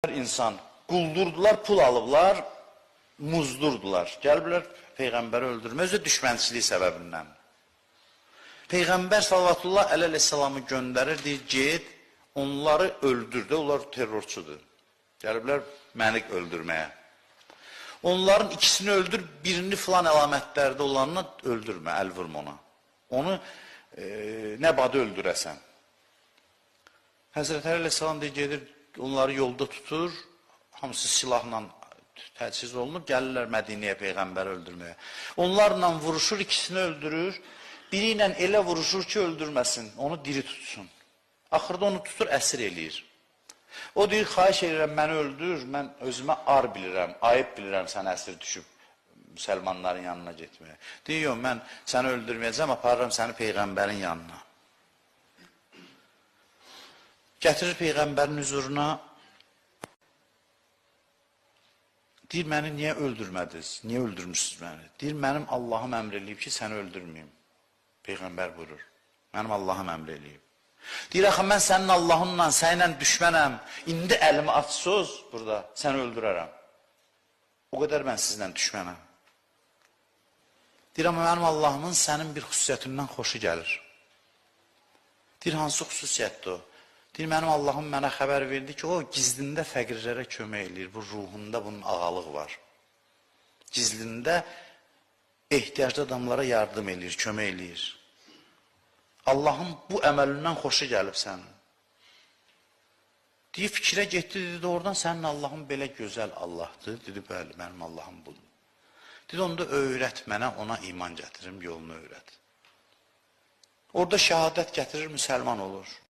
İnsan quldurdular, pul alıblar, muzdurdular. Gəliblər Peyğəmbəri öldürmək, özü düşmənçilik səbəbindən. Peyğəmbər sallallahu əleyhissalamı göndərir, deyir, get, onları öldür də, onlar terrorçudur. Gəliblər məni öldürməyə. Onların ikisini öldür, birini filan əlamətlərdə olanına öldürmə, əl vurma ona. Onu nə badı öldürəsən. Həzrət Əli əleyhissalam deyir, gedir, onları yolda tutur, hamısı silahla təchiz olunub, gəlirlər Mədinəyə Peyğəmbəri öldürməyə. Onlarla vuruşur, ikisini öldürür, biri ilə elə vuruşur ki, öldürməsin, onu diri tutsun. Axırda onu tutur, əsir eləyir. O deyir, xahiş edirəm, məni öldür, mən özümə ar bilirəm, ayıb bilirəm sən əsir düşüb müsəlmanların yanına getməyə. Deyir, yox, mən səni öldürməyəcəm, aparıram səni Peyğəmbərin yanına. Gətirir Peyğəmbərin hüzuruna, deyir, məni niyə öldürmədiniz, niyə öldürmüşsünüz məni? Deyir, mənim Allahım əmr eləyib ki, səni öldürməyim. Peyğəmbər buyurur, mənim Allahım əmr eləyib. Deyir, axı mən sənin Allahınla, səninlə düşmənəm, indi əlimi açsız burada, səni öldürərəm. O qədər mən sizlə düşmənəm. Deyir, amma mənim Allahımın sənin bir xüsusiyyətindən xoşu gəlir. Deyir, hansı xüsusiyyətdir o? Deyir, mənim Allahım mənə xəbər verdi ki, o gizlində fəqirlərə kömək eləyir. Bu ruhunda bunun ağalıq var. Gizlində ehtiyaclı adamlara yardım eləyir, kömək eləyir. Allahın bu əməlindən xoşu gəlib sənin. Deyir, fikrə getdi, dedi, doğrudan sənin Allahın belə gözəl Allahdır. Dedi, bəli, mənim Allahım budur. Dedi, onda öyrət mənə, ona iman gətirim, yolunu öyrət. Orada şəhadət gətirir, müsəlman olur.